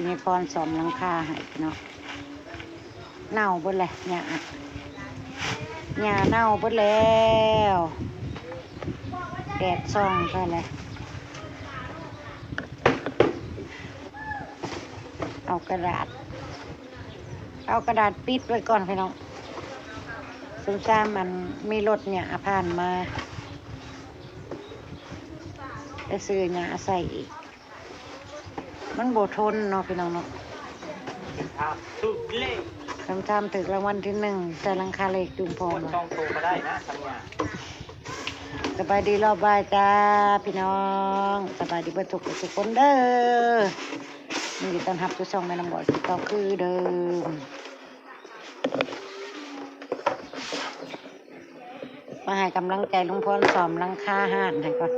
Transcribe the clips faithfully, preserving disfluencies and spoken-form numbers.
มีพรสอมหลังคาให้เนาะ เน่าเบิดเลยหญ้า หญ้าเน่าเบิดแล้ว แดดส่องไปเลย เอากระดาษ เอากระดาษปิดไว้ก่อนพี่น้อง ซุมซ่ามมันมีรถเนี่ยผ่านมา ไปซื้อหญ้าใส่อีก มันบ่ทนเนาะพี่น้องเนาะ ถูกเลข คำถามถืกรางวัลที่หนึ่ง ใส่หลังคาเหล็กจุ่มพอ คน เนาะ ต้องโทรมาได้นะทำงาน สบายดีรอบบ่ายจ้า พี่น้อง สบายดีเบิดทุกผู้ทุกคนเด้อ ยินดีต้อนรับสู่ช่องแม่น้องบอยคือเก่าคือเดิม มาให้กำลังใจลุงพรสอมหลังคาห้านให้ก่อน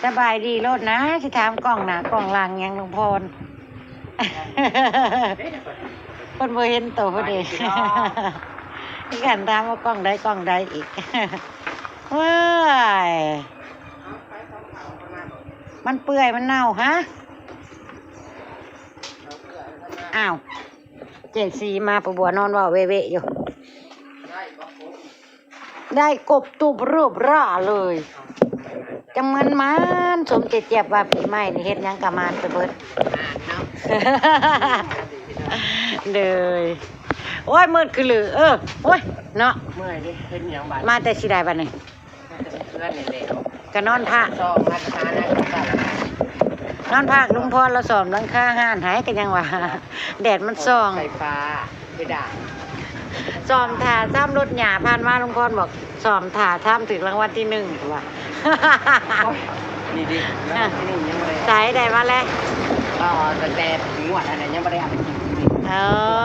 สบายดีโลดนะ สิถามกล้องหน้ากล้องหลังหยังลุงพร เพิ่นบ่เห็นโตเพิ่นเด้ มีการถามว่ากล้องใดกล้องใดอีก เว้ย มันเปื่อยมันเน่าฮะ อ้าว เจดสีมา ป้าบัวนอนเว้าเวะๆอยู่ ได้กบตูบรูบร่าเลย จังมันมัน สมเจเจี๊ยบว่าปีใหม่นี่เฮ็ดหยังกะมานไปเบิด เด้อ โอ้ย มืดคือลือ เออ โอ้ย เนาะ เมื่อยดิ เฮ็ดหยังบาด มาแต่สิได้บัดนี้ เพื่อนนี่แหละ ก็นอนพัก ซองมาหานะ นอนพักลุงพรเราสอมหลังคาห้านหายก็ยังว่า แดดมันส่อง ไฟฟ้า เพดาน สอมถ่าซ้ำรถหญ้าผ่านมาลุงพรบอก สอมถ่าซ้ำถืกรางวัลที่หนึ่งว่ะ โอ้ย นี่ดิ รางวัลที่หนึ่งยังบ่ได้ ใส่ได้มาแล้ว ก็ตั้งแต่งวดอันนั้นยังบ่ได้เอาไปกินอยู่นี่ เอ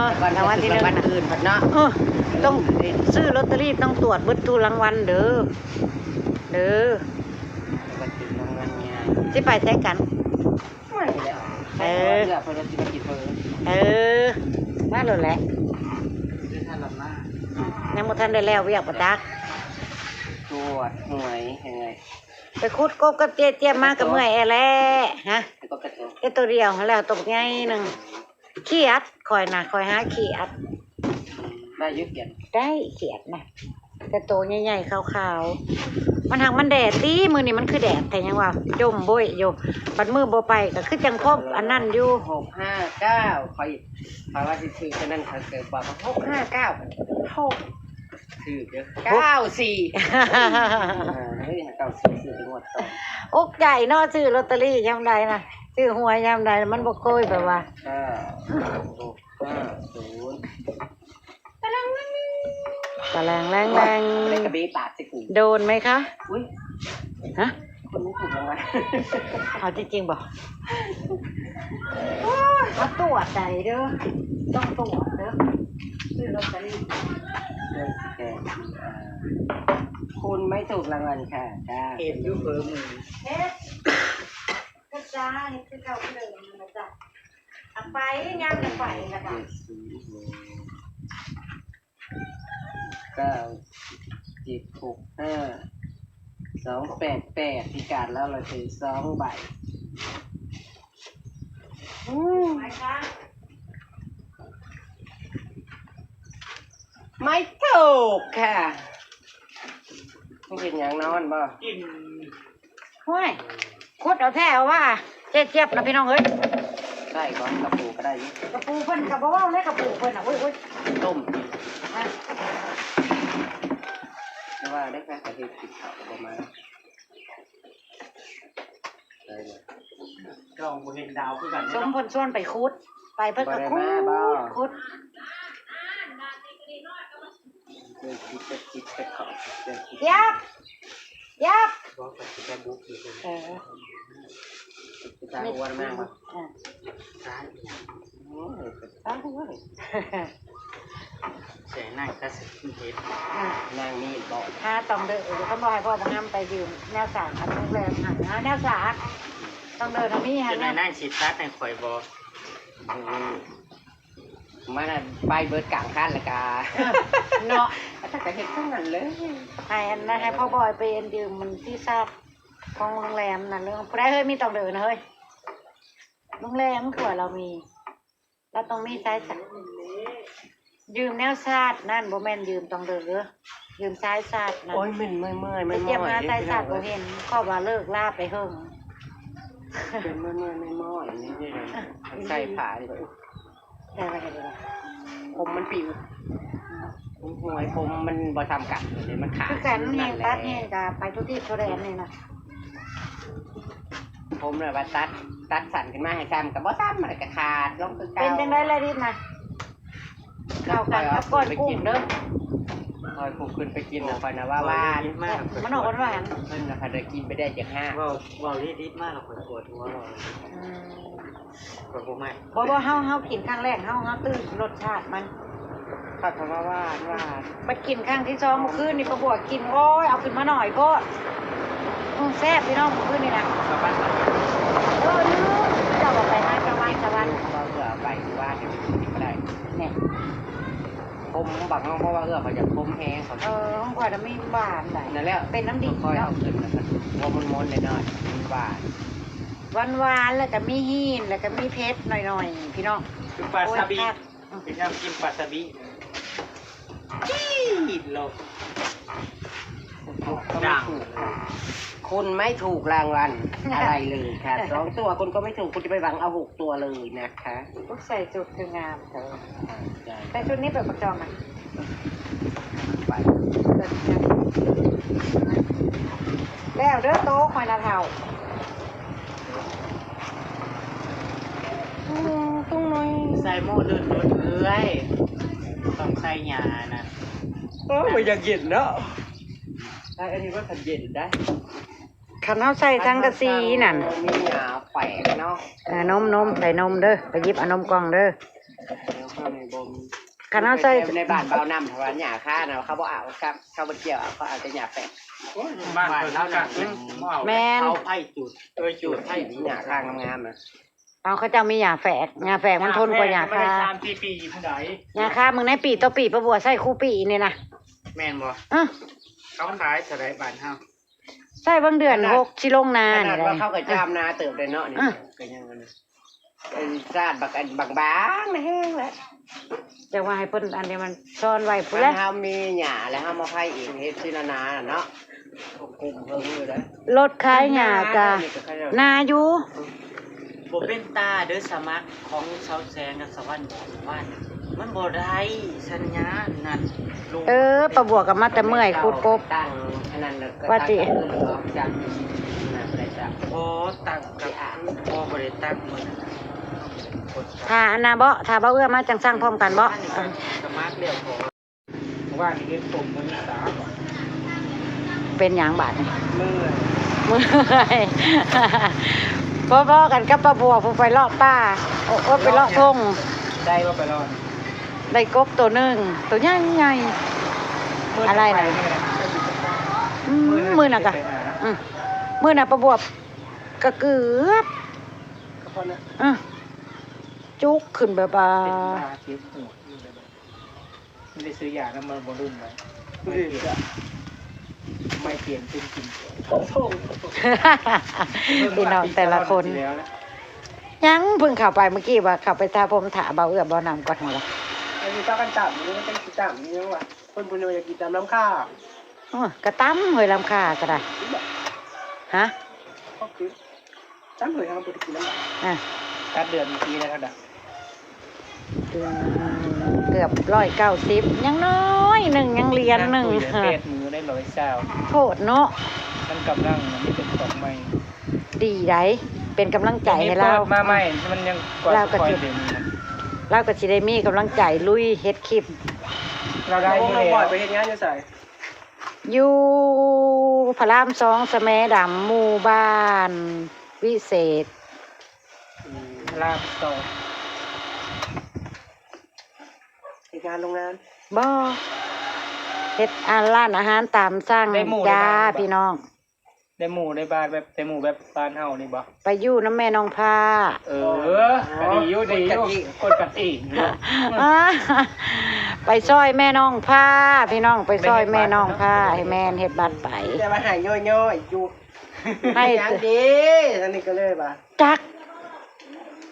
อ แต่ก่อน รางวัลที่หนึ่ง ถืกรางวัลอื่นพัดเนาะ เออ ต้อง เออ ซื้อลอตเตอรี่ต้องตรวจเบิดทุกรางวัลเด้อ เด้อ ก็ถืกรางวัลง่าย สิไปใช้กัน ไม่แล้ว เออ เลือกไปแล้วสิไปกินเบอร์ เออ มาโลดแหละ ยังบ่ทันได้แล้วเวียกบ่จัก ตรวจหวยยังไง ไปขุดกบกับเจเจี๊ยบมาก็เมื่อยแอแหละ ฮะ แล้วก็กระจก แต่ตัวเดียวแล้วตัวใหญ่หนึ่ง เขียด ข่อยน่ะ ข่อยหาเขียด ได้อยู่เขียด ได้เขียดนะ แต่โตใหญ่ๆ ขาวๆ มันหักมันแดดติ มื้อนี้มันคือแดดแท้หยังวะ จ่มโบ้ยอยู่ บัดมื้อบ่ไปก็คือจังครบอันนั้นอยู่ หกห้าเก้า ข่อย ข่อยว่าสิซื้อตัวนั้น ข่อยเกิดบอกว่า หกห้าเก้า หก ถืกเด้อ เก้าสี่ เฮ้ย เก้าสี่ ซื้อเป็นงวดต่อ อกใจเนาะ ซื้อลอตเตอรี่ยามใดนะ ซื้อหวยยามใด มันบ่เคยแบบว่า เก้าหกห้าศูนย์ ตะแลงแลงแลง อะไรกระเบะปากใส่กู โดนไหมคะ อุ๊ย ฮะ คนไม่ถูกรางวัล เอาจริงๆ บอก มาตรวจใจเด้อ ต้องตรวจเด้อ ซื้อลอตเตอรี่ เดือนสิบแปด อ่า คุณไม่ถูกรางวัลค่ะ ค่ะ เห็นอยู่เผลอมือ เฮ็ด ก็จ้า เฮ็ดคือเก่าคือเดิมนั่นล่ะจ้ะ เอาไป ยามจะไปล่ะจ้ะ เก้าเจ็ดหกห้า สองแปดแปด พิการแล้วเราถือสองใบ อืม ไม่ถูกค่ะ ไม่เห็นอย่างนอนบ่ กิน ห้วย ขุดเอาแท้เอาว่า เจ๊เจี๊ยบนะพี่น้องเอ้ย ใช่ก่อนกระปูก็ได้อยู่ กระปูเพิ่นกระบอกว่าเลยกระปูเพิ่นน่ะ โอ้ยโอ้ย ต้มกิน อ่ะ แต่ว่าได้แค่กระเทียมกินเขาก็บ่มา ได้เลย ก็บ่เห็นดาวคือกัน สมเพิ่นชวนไปขุด ไปเพิ่นก็ขุด บ่ได้มาบ่ ขุด เจอคิดจะคิดจะเขาเจอคิด เจี๊ยบ เจี๊ยบ บอกกับคิดจะบุกอยู่ เออ ตาอ้วนมากวะ อ่ะ ตาอีหยัง โอ้ย ตาอ้วน เสียงนั่งก็สิเห็น อ่ะ นั่งนี่บอก หาต้องเด้อ เออ เขาบอกให้พ่อบังคับไปยืมแนวสารครับ โรงแรมหาแนวสาร ต้องเด้อนะ มีหา จะ แนว นั่งสิตัดให้ข่อยบอก อืม มันน่ะไปเบิดกลางคันแล้วกะ เออ เนาะ แต่ก็เห็นเท่านั้นเลย ให้อันนั้น ให้พ่อบอยไปยืมมันที่ทราบ ของโรงแรมนั่นเรื่องผู้ใดเฮ้ยมีตองเดินนะเฮ้ย โรงแรมคือว่าเรามี เราต้องมีสายสารยืมแนวชาตินั่นบ่แม่นยืมตองเดินเด้อยืมสายสารนั่น โอ้ยเหม็นเมื่อยเมื่อย ไป ไม่ เยี่ยม เมื่อย หาสายสารบ่เห็นขอว่าเลิกลาไปเฮิง เป็นเมื่อยเมื่อยไม่เมื่อยนี่เลยใส่ผ้าดีกว่า ได้ไปได้ไป ผมมันปิวหวยผมมันบ่ทำกันเลยมันขาด คือกัน นั่ แห่ น ง แห ตั ละ ดแห่งกะไปทุกที่ทั่วแดนนี่นะ ผมเลยว่าตัดตัดสั้นขึ้นมาให้ซ้ำกับบ่ซ้ำมันก็ขาดลงคือเก่า เป็นจังได๋ละดิบนะเข้ากันกับก้อยกุ้งเด้อ คอยปลูกขึ้นไปกินนะคอยนะว่าหวาน มันออกหวานๆ เพิ่นนะพันได้กินไปได้จากห้า เว้าเว้าลีดๆมากเราปวดหัวเรา อืม ปวดหัวมาก บ่บ่เฮาเฮากินครั้งแรกเฮาเฮาตื่นรสชาติมัน ผัดคำว่าหวานหวาน บัดกินครั้งที่สองเมื่อคืนนี่ป้าบัวกินโอ้ยเอาขึ้นมาหน่อยโพดอืมแซ่บพี่น้องเมื่อคืนนี่นะ สะบัดสะบัด เออลืมเจ้าบอกไปหาตะวันตะวัน เพื่อไปว่าเดี๋ยวกินไม่ได้ เนี่ย ผมบักน้องเพราะว่าเอื้อเขาจะผมแห้งเขา เออของข่อยน่ะมีหวานหลาย นั่นแหละ เป็นน้ำดิบ ค่อยเอา เนาะ ขึ้นแล้วก็หัวมันๆหน่อยๆมันหวาน หวานหวานๆแล้วก็มีฮีนแล้วก็มีเผ็ดหน่อยๆพี่น้อง คือปลาซาบิ โอ้ยคัก เป็นน้ำกินปลาซาบิ จี๊ดลงก็ไม่ถูกคุณไม่ถูกรางวัลอะไรเลยค่ะสองตัวคุณก็ไม่ถูกคุณจะไปหวังเอาหกตัวเลยนะคะ ลูกใส่ชุดคืองามเถอะ ใช่ แต่ชุดนี้เป็นประจอมอ่ะ ไป แล้วเด้อโต๊ะคอยนาเท่าอืมตุ้งน้อย ใส่หม้อเดือดรถเอ้ยต้องใส่หยานะ โอ้ยมันอยากเย็นเนาะไอ้อันนี้ก็ขัดเย็นได้ คันเอาใส่ทั้งกะซีนั่น มีหยาแฝกเนาะ เออนมนมใส่นมเด้อไปหยิบเอานมกล่องเด้อ แล้วก็ในบม คันเอาใส่ ในบ้านเบาน้ำเพราะว่าหยาค่านะเขาบอกเอาครับเขาบ่เกี่ยวเขาเอาแต่หยาแฝก บ้านเขาแล้วนะ แม่น เขาไผ่จุดเอ้ยจุดไผ่ มีหยาค่างามๆนะ เอาเขาเจ้ามีหยาแฝกหยาแฝกมันทนกว่าหยาคา สามสี่ปีผู้ใด หยาคามึงในปีต่อปีประบัวใส่คู่ปีนี่นะ แม่นบ่ อ่ะ เขาขายเท่าไรบ้านเฮา ใส่บางเดือนหกชิลงนา ขนาด นี่ ว่า แหละ เขาก็จามนาเติบเลยเนาะนี่ อ่ะ ก็ยังอันนี้เป็นซาดบักอันบางๆนะแห้งแล้ว จะว่าให้เพิ่นอันนี้มันซ่อนไว้ เว พุ่นแหละ ลาเขามีหยาแล้วเขามาไผ่เองเฮ็ดที่นานาน่ะเนาะกลุ่มเพิ่งอยู่แล้ว รถขายหยากะนาอยู่ บ่เป็นตาเด้อสมัครของเสาแสงกับสวรรค์บอกว่ามันบ่ได้สัญญาณนั่นลง เออประบัวกับมาแต่เมื่อยขุดกบ ตั้งอันนั้นน่ะก็ ว่าติ ตั้งจากนั่นเลยจ้ะ บ่ตั้งกับบ่บ่ได้ตั้งมื้อนั้น ถ้าอันน่ะบ่ถ้าบ่เอื้อมาจังสร้างพร้อมกันบ่ อันนี้ก็สมัครแล้วของว่านี่เฮ็ดผมมันสาม เป็นหยังบาดนี่ เมื่อย เมื่อยพอๆกันกับป้าบัวผู้ไปเลาะป่าโอ้โอ้ไปเลาะทง ได้ว่าไปรอด ได้กบตัวหนึ่งตัวใหญ่ๆ อะไรนะ อืมมื้อน่ะกะอืมมื้อน่ะป้าบัวกะเกือบ ก็พอนะ อ่ะจุกขึ้นแบบว่า เป็นบ้าเจ็บหัวอยู่เลยไม่ได้ซื้อยาน้ำมันบอลลุ่มไว้ไม่เปลี่ยนไม่เปลี่ยนเป็นกิน พี่น้องแต่ละคน แล้วนะ ยังเพิ่งเข้าไปเมื่อกี้ว่าเข้าไปทาผมถาเบาเอื้อเบานำก่อนหัวละ อันนี้ป้ากันตามนี่มันเป็นกินตามนี่ว่าคนบุญอยากกินตามน้ำข้าว อ้อกระตั้มเฮยลำคาก็ได้ฮะ ก็คือตามเลยครับไปกินน้ำ อ่ะ ตัดเดือนเมื่อกี้นะครับนะ อืมเกือบร้อยเก้าสิบยังน้อยหนึ่งยังเหรียญหนึ่ง แปดมือได้ร้อยเศร้า โคตรเนาะ มันกำลังมันไม่เป็นของใหม่ ดีไดเป็นกำลังใจให้เรา เปิดมาใหม่มันยังกว่า เราก็ คอย จะ เดิม เราก็สิได้มีกำลังใจลุยเฮ็ดคลิป เราได้ โอ้ อยู่ น้องบอย แล้ว ไปเฮ็ดงานอยู่ไส อยู่พระรามสองสะแมดำหมู่บ้านวิเศษ ลาบสอง เฮ็ดงานโรงงาน บ่เฮ็ดอ่าร้านอาหารตามสั่งจ้าพี่น้อง ได้หมู่ได้บ้านแบบได้หมู่แบบบ้านเฮานี่บ่ ไปอยู่น้ำแม่น้องผ้า เออก็ดีอยู่ดีอยู่คนกันเองเนาะ อ่าไปซอยแม่น้องผ้าพี่น้องไปซอยแม่น้องผ้าให้แม่นเฮ็ดบัตรไป แต่ว่าหายย่อยๆอยู่ ให้ หยังเด้ อันนี้ก็เลยว่า จัก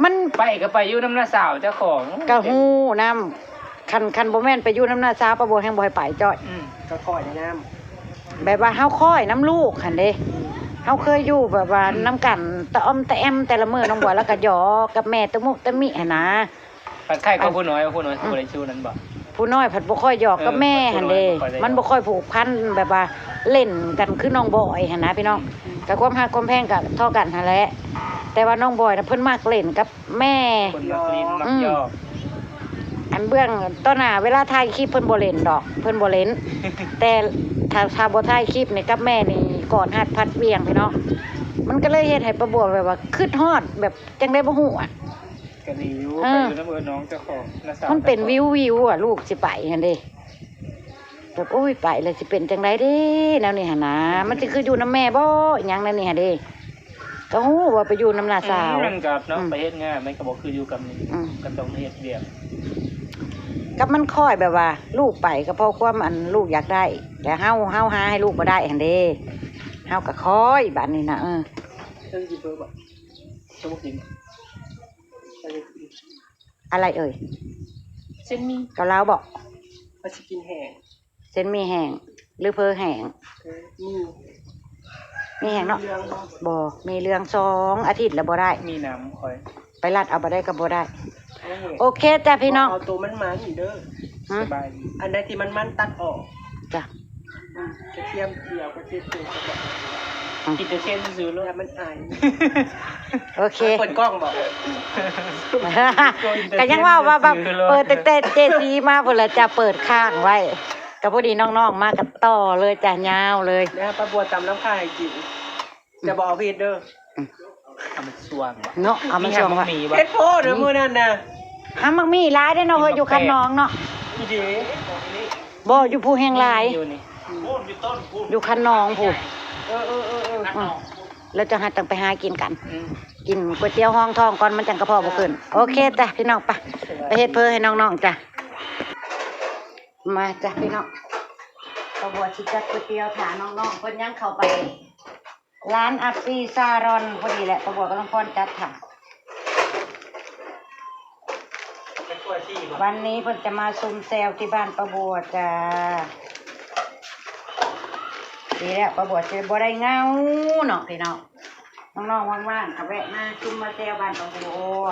มัน ไปก็ไปอยู่นำน้าสาวเจ้าของ ก็ฮู้นำ คัน คันบ่แม่นไปอยู่นำน้าสาว ป้าบัวแฮงบ่ให้ไปจ้อย อืม ก็คอยแนะนำ แบบว่าเฮาคอยนำลูกหั่นเด้ เฮาเคยอยู่แบบว่า อืม นำกันตะอ่อมตะแอมแต่ละมื้อ น้องบัวแล้วก็หยอกกับแม่ตะมุตะมิหั่นนะ ผัดไข่ก็ผู้น้อย ผู้น้อย อืม ผู้ใดชูนั้นบ่ ผู้น้อยผัดบ่ค่อยหยอกกับ เออ แม่หั่นเด้ ผู้น้อยบ่ค่อยได้หยอก มันบ่ค่อยผูกพันแบบว่าเล่นกันคือน้องบอยหั่นนะพี่น้อง อืม ก็ความฮักความแพงก็เท่ากันหั่นแหละ แต่ว่าน้องบอยน่ะเพิ่นมักเล่นกับแม่ เพิ่นมักเล่นมักหยอก อืม อันเบื้องต้นน่ะ เวลาถ่ายคลิปเพิ่นบ่เล่นดอก เพิ่นบ่เล่น แต่ถ้า ถ้าบ่ถ่ายคลิปนี่กับแม่นี่กอดฮัดฟัดเหวี่ยงพี่น้อง มันก็เลยเฮ็ดให้ป้าบัวแบบว่าคิดฮอดแบบจั่งใดบ่ฮู้อะ ก็ดีอยู่ เออ ไปอยู่นำเอิ้นน้องเจ้าของ น้าสาว มันเป็น เจ้าของ วิวๆ อะ ลูกสิไปหั่นเด้ แบบ โอ้ย ไปแล้วสิเป็นจั่งใดเด้ แนวนี้หั่นนะ มันสิคืออยู่นำแม่บ่ อิหยังแนวนี้หั่นเด้ ก็ฮู้ว่าไปอยู่นำน้าสาว อืม มันก็เนาะ อืม ไปเฮ็ดงาน มันก็บ่คืออยู่กับนี่ อืม ก็ต้องเฮ็ดเวียก กับมันคอยแบบว่า ลูกไปก็เพราะความอันลูกอยากได้ แต่เฮา เฮาหาให้ลูกบ่ได้หั่นเด้ เฮาก็คอยบาดนี้นะ เออ เจ้าสิกินเพิ่มบ่ เจ้าบ่กิน อะไรเอ่ย เส้นหมี่ เกาเหลาบ่ ว่าสิกินแห้ง เส้นหมี่แห้ง หรือเฟอแห้ง เออ หมี่ หมี่แห้งเนาะ เหลืองบ่ บ่ หมี่เหลืองสองอาทิตย์แล้วบ่ได้ มีน้ำคอย ไปรัดเอาบ่ได้ก็บ่ได้ โอ้ย โอเคจ้ะพี่น้อง เอาตัวมันๆ เด้อ หืม สบายดี อันใดที่มันๆ ตัดออก จ้ะ อืม กระเทียมเจียว กระเทียมเจียว อืม กินแต่เส้นซื่อๆ เลย แล้วมันอาย โอเค เปิดกล้องบ่ ก็ยังว่าว่าแบบ เปิดตั้งแต่เจซีมาพุ้นละจ้ะ เปิดค้างไว้ ก็พอดีน้องๆ มากันต่อเลยจ้ะ ยาวเลย แล้วป้าบัวตำน้ำข่าให้กิน จะบอกผิดเด้อ อืม เอามันส่วงบ่ เนาะ เอามันส่วงว่ะ มีหยังบ่ เฮ็ดโพดเด้อมื้อนั้นน่ะ หามักมีหลายเด้อเนาะ เฮ้ย อยู่คันน้องเนาะ อีเด้ บ่ อยู่ภูแฮงหลาย อยู่นี่ อยู่คันน้องพู้น เออ เออ เออ เออ อืม แล้วจะหาตังไปหากินกัน อืม กินก๋วยเตี๋ยวห้องท้องก่อน มันจั่งกระเพาะบ่ขึ้น โอเคจ้ะพี่น้อง ไป ไปเฮ็ดเฟอให้น้องๆ จ้ะ มาจ้ะพี่น้อง ป้าบัวสิจัดก๋วยเตี๋ยวถ่าน้องๆ เพิ่นยังเข้าไป ร้านอาปีซาลอนพอดีแหละ ป้าบัวกับน้องพรจัดค่ะ วันนี้เพิ่นจะมาซุมแซวที่บ้านป้าบัวจ้า ดีแล้ว ป้าบัวจะบ่ได้เหงาเนาะพี่น้อง น้องๆ ว่างๆ ก็แวะมาซุมมาแซวบ้านป้าบัว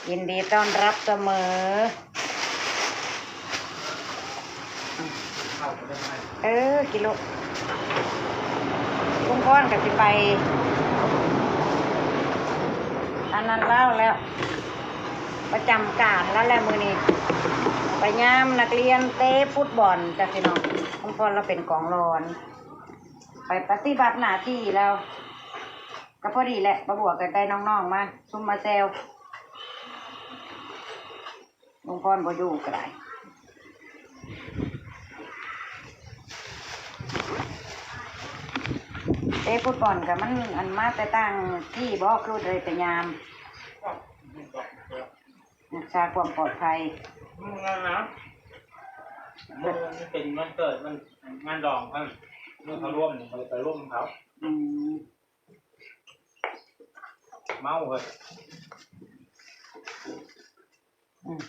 ยินดีต้อนรับเสมอ เออ กิโล ลุงพรก็สิไป อันนั้นลาวแล้ว ประจำการแล้วแหละมื้อนี้ ไปยามนักเรียนเตะฟุตบอลจ้ะพี่น้อง ลุงพรลาวเป็นกองหลอน ไปปฏิบัติหน้าที่แล้ว ก็พอดีแหละ ป้าบัวก็ได้น้องๆ มา ซุมมาแซว ลุงพรบ่อยู่ก็ได้ เตะฟุตบอลก็มันอันมาแต่ต่างที่บ่ คือได้แต่ยาม รักษาความปลอดภัย มันงานนะ มันเป็นวันเกิด มันงานดองเขา มันเขาร่วม มันไปร่วมเขา อืม เมาเฮ้ย อืม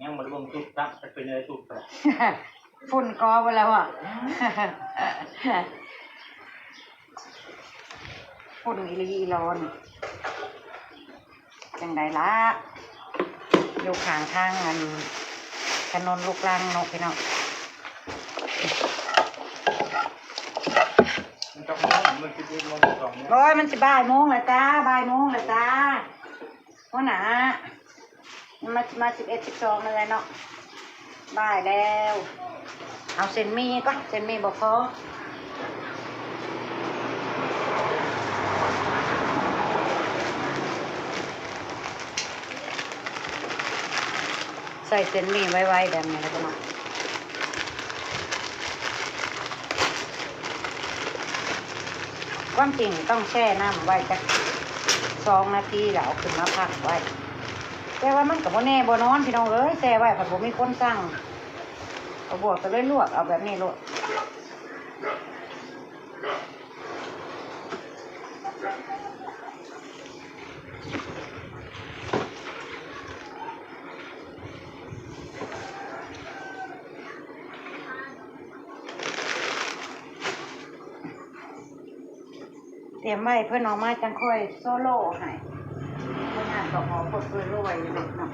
ยังบ่ได้เบิ่งสุดจ้ะ จะเป็นอะไรสุดจ้ะ ฝุ่นก่อไปแล้วอ่ะ ฝุ่นอีหลีอีหลอนี่ จั่งใดล่ะ อยู่ข้างทางอันถนนลูกรังเนาะพี่น้อง มันจักโมง มันสิบเอ็ดโมง สิบสองโมง โอ้ย มันสิบ่ายโมงแล้วจ้า บ่ายโมงแล้วจ้า หัวหน้า มา มาสิบเอ็ด สิบสองแล้วเนาะ บ่ายแล้ว เอาเส้นหมี่ก่อน เส้นหมี่บ่พอ ใส่เส้นหมี่ไวๆ แบบนี้แล้วก็มา ความจริงต้องแช่น้ำไว้จักสองนาทีแล้วเอาขึ้นมาพักไว้ แต่ว่ามันก็บ่แน่บ่นอนพี่น้องเอ้ย แช่ไว้ผัดบ่มีคนสั่ง เอาบวกก็เลยลวกเอาแบบนี้โลด เตรียมไว้เพื่อน้องมาจังค่อยโซโล่ให้เพื่อนงานก็ขอปลดเพื่อนรวยอยู่เนาะ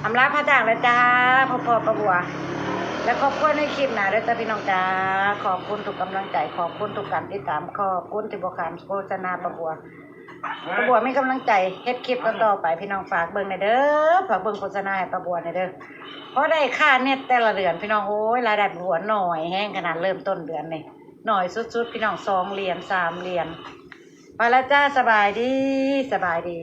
อำลาพระจากแล้วจ้า พ่อพ่อประบัว และขอบคุณในคลิปหน้าด้วยจ้าพี่น้องจ้า ขอบคุณทุกกำลังใจ ขอบคุณทุกการติดตาม ขอบคุณที่บอกการโฆษณาประบัว ประบัวมีกำลังใจเฮ็ดคลิปต่อๆไป พี่น้องฝากเบิ่งหน่อยเด้อ ฝากเบิ่งโฆษณาให้ประบัวหน่อยเด้อ เพราะได้ค่าเน็ตแต่ละเดือนพี่น้อง โอ้ย รายได้ประบัวหน่อยแฮงขนาดเริ่มต้นเดือนนี่ หน่อยสุดๆ พี่น้อง สองเหรียญ สามเหรียญ ไปแล้วจ้า สบายดี สบายดี